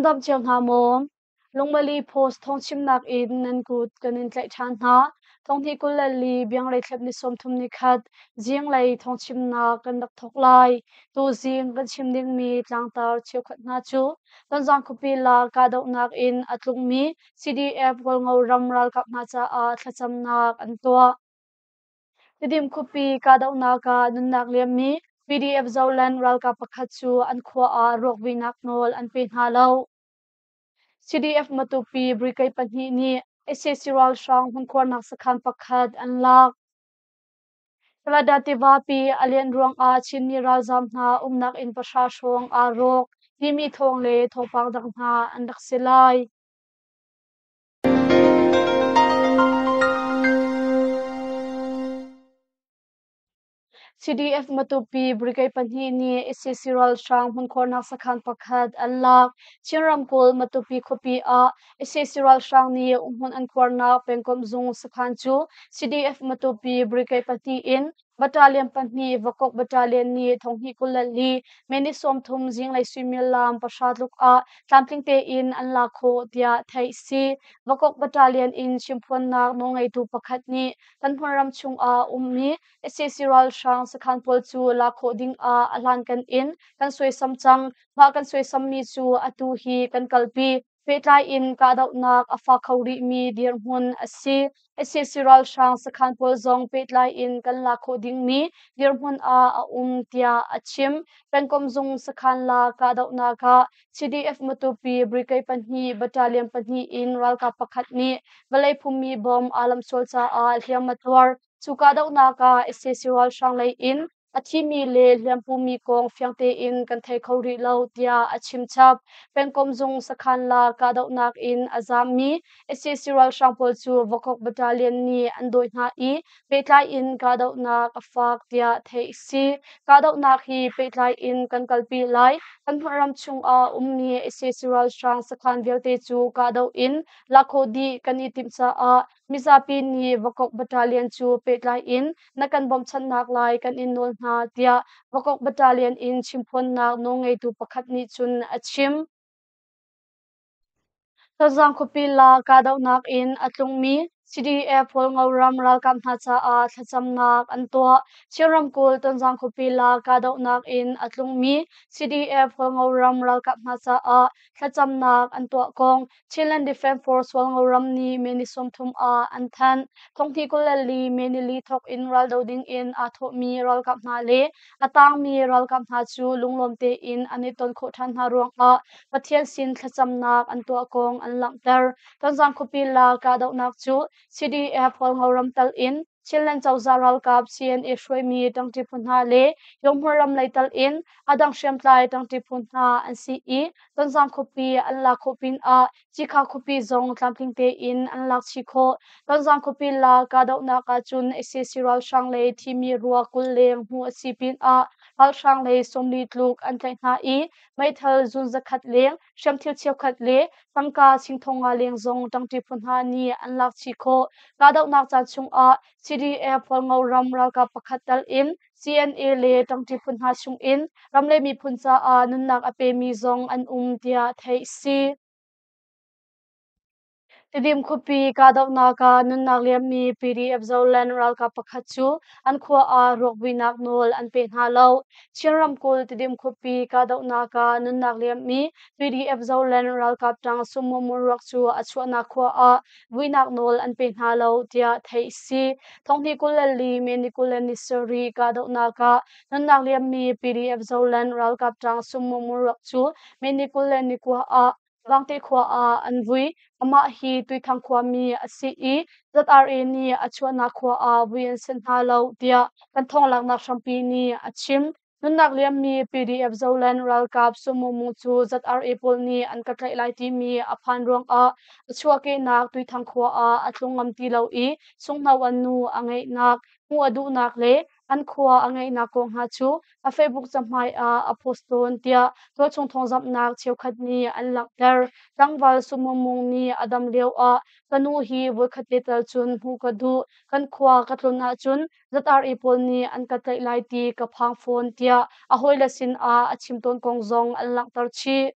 dam cio hna maw? Lungmali Post thawngchimnak in nan kut kan in tlaih ṭhan hna. Thonghnih 24 biangreithlep ni 31 zinglei thawngchimnak kan rak thawk lai. Tuzing kan chim dingmi tlangtar cheukhat hna cu Tonzang khuapi la kahdohnak in a tlungmi CDF Hualngo ram ralkap hna caah thlacamnak an tuah. Tidim khuapi kahdohnak ah nunnak liammi PDF Zoland ralkap pakhat cu an khua ah ruakvuinak nawl an pe hna lo. CDF Matupi brigade pahnih nih sac ralhrang hmunkhuarnak sakhan pakhat an lak. Canada tivapi a lianh ruangah Chinmi ralzaam hna umnak inn pahra hrawng aa rawk timi thawng le thawngpang dang hna an rak si lai. CDF Matupi Brigade pahnih nih sac ralhrang hmunkhuarnak sakhan pakhat an lak. Chin ramkulh Matupi khuapi ah sac ralhrang nih umhmun an khuarnak pengkomh zung sakhan cu CDF Matupi Brigade pahnih in Battalion pahnih Vakok Battalion nih thonghnih 24 May 30 zinglei suimilam pahra tluk ah tlamtling tein an lak khawh tiah theih si. Vakok Battalion in chimphuannak nawlngeitu pakhat nih kan hmunram chungah ummi sac ralhrang sakhan pawl cu lak khawh dingah a hlankan in kan suaisam cang. Mah kan suaisammi cu atu hi kan kalpi. Pehtlai in kahdohnak a fak kho rihmi dirhmun a si. sac ralhrang sakhan pawl zong pehtlai in kan lak khawh dingmi dirhmun ah a um tiah a chim. Pengkomh zung sakhan la kahdohnak ah CDF Matupi Brigade pahnih Battalion pahnih in ralkap pakhat nih vawlei phummi bom aa lamsual caah hliam a tuar. Cu kahdohnak ah sac ralhrang lei in a thimi le hliampumi kong fiang tein kan thei kho rih lo tiah a chim chap. Pengkomh zung sakhan la kahdohnak in a zaammi sac ralhrang pawl cu Vakok Battalion nih an dawi hna i pehtlai in kahdohnak a fak tiah theih a si. Kahdohnak hi pehtlai in kan kalpi lai. Kan hmunram chungah ummi sac ralhrang sakhan vialte cu kahdoh in lak khawh dih kan i timh caah mizapi nih Vakok Battalion cu pehtlai in na kan bawmchanhnak lai kan in nawl hna tiah Vakok Battalion in chimphuannak nawlngeitu pakhat nih cun a chim. Tazang khuapi la kahdohnak in a tlungmi CDF Hualngo ram ralkap hna caah thlacamnak an tuah. Chin ramkulh Tonzang khuapi la kahdohnak in a tlungmi CDF Hualngo ram ralkap hna caah thlacamnak an tuah kong Chinland Defence Force Hualngo ram nih May ni 30 ah an thanh. Thonghnih 24 May nili thawk in raldo ding in aa thawhmi ralkap hna le a tangmi ralkap hna cu lunglawm tein an i ton khawh ṭhan hna ruangah Pathian sin thlacamnak an tuah kong an langhter. Tonzang khuapi la kahdohnak cu CDF Hualngo ram tal in Chinland cozah ralkap CNA hruaimi ṭangṭi phu hna le Yonghmur ram lei tal in a dang hriamtlai ṭangṭi phu hna an si i Tonzang khuapi an lak khawh pinah Cikha khuapi zong tlamtling tein an lak chih khawh. Tonzang khuapi la kahdohnak ahcun sac ralhrang lei thimi rua 20 leng hmuh a si pinah ralhrang lei 40 tluk an tlaih hna i meithal zun zakhat leng, hriamthil cheukhat le tangka sing thong nga leng zong ṭangṭi phu hna nih an lak chih khawh. Kahdohnak caan chungah CDF Hualngo ram ralkap pakhat tal in CNA le ṭangṭi phu hna chungin ram le miphun caah nunnak a pemi zong an um tiah theih a si. Tidim khuapi kahdohnak ah nunnak liammi PDF Zoland ralkap pakhat cu an khua ah ruakvuinak nawl an pe hna lo. Chin ramkulh Tidim khuapi kahdohnak ah nunnak liammi PDF Zoland ralkap ṭang Sumo ruak cu a chuahnak khua ah vuinak nawl an pe hna lo tiah theih a si. Thonghnih 24 May ni 27 kahdohnak ah nunnak liammi PDF Zoland ralkap ṭang Sumo ruak cu May ni 29 ah Vangte khua ah an vui. Amah hi Tuithang khuami a si i ZRA nih a chuahnak khua ah vui an senh hna lo tiah kan thawnglaknak hrampi nih a chim. Nunnak liammi PDF Zoland ralkap Sumo Mu cu ZRA pawl nih an ka tlaih lai timi a phan ruangah a chuahkehnak Tuithang khua ah a tlung ngam ti lo i sunghno an nu a ngeihnak, hmuh a duhnak le an khua a ngeihnak kong hna cu a Facebook cahmai ah a post tawn tiah tualchung thawngzamhnak cheukhat nih an langhter. Tlangval Sumumung nih a dam lioah ka nu hi voikhat te tal cun hmuh ka duh. Kan khua ka tlun ahcun ZRA pawl nih an ka tlaih lai ti ka phang fawn tiah a hawile sinah a chim tawn kong zong an langhter chih.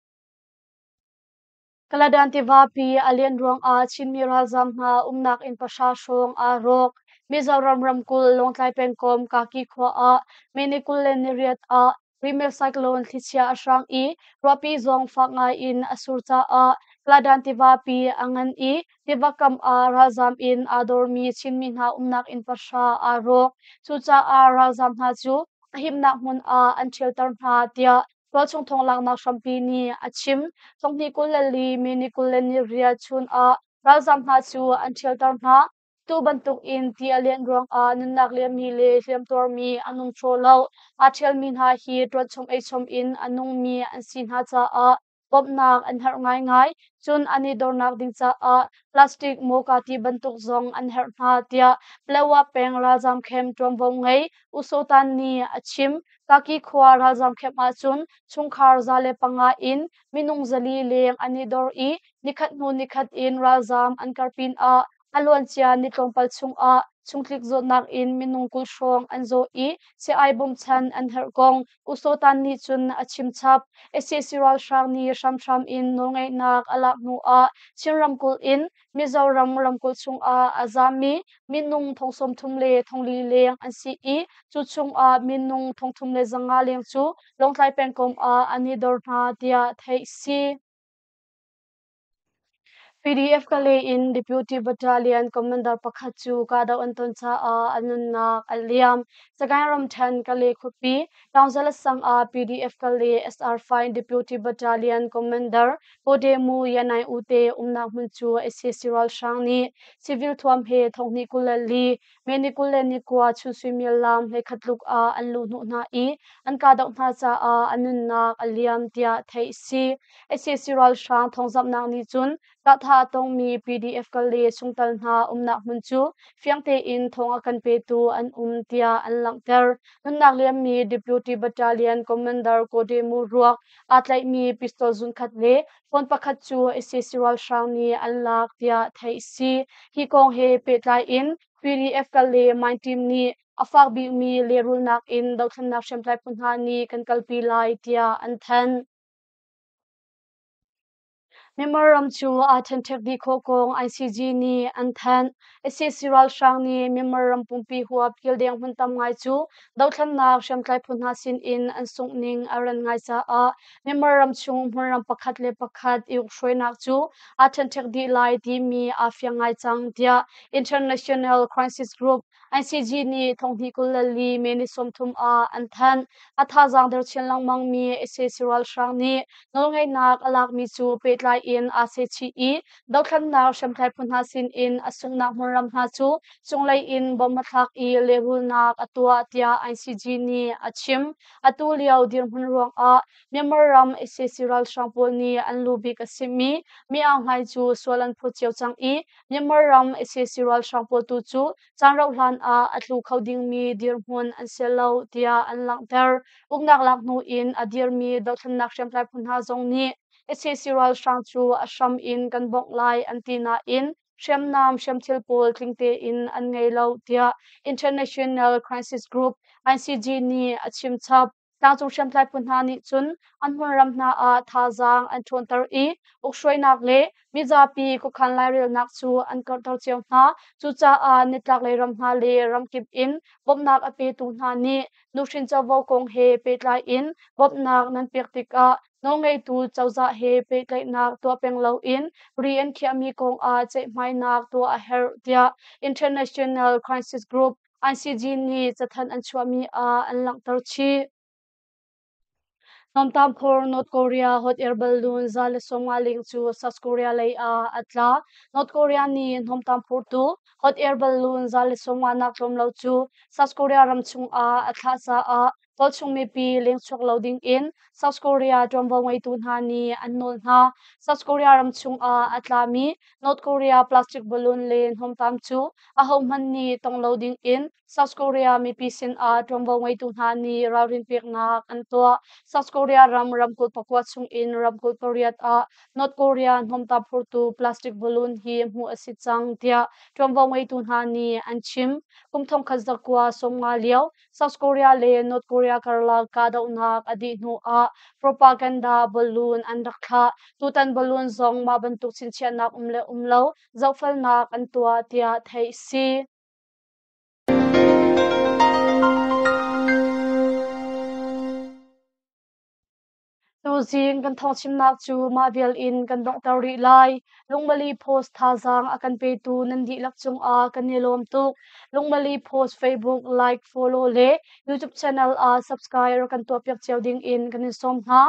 Kaladan tivapi a lian ruangah Chinmi ralzaam hna umnak inn pahra hrawng aa rawk. Mizoram ramkulh Lawngtlai pengkomh Kaki khua ah May ni 28 ah Remil cyclone thlichia a hrang i ruahpi zong fak ngai in a sur caah Kaladan tivapi a ngan i tiva kam ah ralzaam in aa dormi Chinmi hna umnak inn pahra aa rawk. Cucaah ralzaam hna cu a himnak hmun ah an ṭhialter hna tiah tualchung thawnglaknak hrampi nih a chim. Thonghnih 24 May ni 28 chun ah ralzaam hna cu an ṭhialter hna. Tu bantuk in ti a lianh ruangah nunnak liammi le hliamtuarmi an um hraw lo. Aa ṭhialmi hna hi ṭuanchom eichom in a nungmi an si hna caah bawmhnak an herh ngaingai. Cun an i dornak ding caah plastic mawka ti bantuk zong an herh hna tiah Palawa peng ralzaam camp ṭuanvo ngei U Saw Tan nih a chim. Kaki khua ralzaam camp ahcun chungkhar 105 in minung 400 leng an i dor i nikhat hnu nikhat in ralzaam an kar pinah a luancia ni tlawmpal chungah chungtlik zawtnak in minung 20 hrawng an zaw i sii-ai bawmchan an herh kong U Saw Tan nih cun a chim chap. Sac ralhrang nih hramhram in nawlngeihnak a lak hnu ah Chin ramkulh in Mizoram ramkulh chungah a zaammi minung 34,000 leng an si i cu chungah minung 3,500 leng cu Lawngtlai pengkomh ah an i dor hna tiah theih si. PDF Kalay in Deputy Battalion Commander pakhat cu kahdoh an ton caah a nunnak a liam. Sagaing ramṭhen Kalay khuapi Taungzala sang ah PDF Kalay SR5 Deputy Battalion Commander Kodemu Yanai U te umnak hmun cu sac ralhrang nih civil thuam he thonghnih 24 May ni 29 chun suimilam 11 tluk ah an luhhnawh hna i an kahdoh hna caah a nunnak a liam tiah theih a si. Sac ralhrang thawngzamhnak nih cun kahthah a tongmi PDF Kalay chungtel hna umnak hmun cu fiang tein thawng a kan petu an um tiah an langhter. Nunnak liammi Deputy Battalion Commander Kodemu ruak aa tlaihmi pistol zunkhat le phone pakhat cu sac ralhrang nih an lak tiah theih a si. Hi kong he pehtlai in PDF Kalay Mine Team nih a fak bikmi lehrulnak in dothlennak hriamtlai phu hna nih kan kalpi lai tiah an thanh. Myanmar ram cu aa ṭhenṭhek dih khawh kong ICG nih an thanh. Sac ralhrang nih Myanmar ram pumpi huap kildeng hmun tam ngai cu dothlennak hriamtlai phu hna sin in an sungh ning a ran ngai caah Myanmar ram chung hmunram pakhat le pakhat i ukhruainak cu aa ṭhenṭhek dih lai timi aa fiang ngai cang tiah International Crisis Group ICG nih thonghnih 24 May ni 30 ah an thanh. A thazaang der chin lengmangmi sac ralhrang nih nawlngeihnak a lakmi cu pehtlai in aa sehchih i dothlennak hriamtlai phu hna sinin a sunghnak hmunram hna cu cunglei in bomb a thlak i lehrulnak a tuah tiah ICG nih a chim. Atu lio dirhmun ruangah Myanmar ram sac ralhrang pawl nih an lu bik a simi Mi Aung Hlaing cu sual an phawt cio cang i Myanmar ram sac ralhrang pawl tu cu caan rauh hlan ah a tlu kho dingmi dirhmun an si lo tiah an langhter. Uknak lak hnu in a dirmi dothlennak hriamtlai phu hna zong nih sac ralhrang cu a hram in kan bawmh lai an ti nain hriamnam hriamthil pawl tling tein an ngei lo tiah International Crisis Group ICG nih a chim chap. Tlangcung hriamtlai phu hna nih cun an hmunram hna ah thazaang an ṭhawnter i ukhruainak le mizapi khuakhan lairelnak cu an karhter cio hna. Cucaah nitlaklei ram hna le ramkip in bawmhnak a petu hna nih nuhrin covo kong he pehtlai in bawmhnak nan pek tikah nawlngeitu cozah he pehtlaihnak tuah peng loin ri an khiahmi kong ah ceihmainak tuah a herh tiah International Crisis Group ICG nih cathanh an chuahmi ah an langhter chih. Hnawmtam phor North Korea hot air balloon 150 leng cu South Korea lei ah a tla. North Korea nih hnawmtam phortu hot air balloon 150 nak tlawm lo cu South Korea ram chung ah a thlah caah tualchung mipi lengchuak lo ding in South Korea ṭuanvo ngeitu hna nih an nawl hna. South Korea ram chung ah a tlami North Korea plastic balloon le hnawmtam cu ahohmanh nih tong lo ding in South Korea mipi sinah ṭuanvo ngeitu hna nih ralrin peknak an tuah. South Korea ram ramkulh pakua chungin ramkulh pariat ah North Korea hnawmtam phurtu plastic balloon hi hmuh a si cang tiah ṭuanvo ngeitu hna nih an chim. Kum 1990 lio South Korea le North Korea Korea karlak kahdohnak a dih hnu ah propaganda balloon an rak thlah. Tutan balloon zong mah bantuk chinchiahnak um le um lo zohfelnak an tuah tiah theih si. Tuzing kan thawngchimnak cu mah vial in kan donghter rih lai. Lungmali Post thazaang a kan petu nan dihlak cungah kan i lawm tuk. Lungmali Post Facebook like, follow le YouTube channel ah subscribe kan tuahpiak cio ding in kan in sawm hna.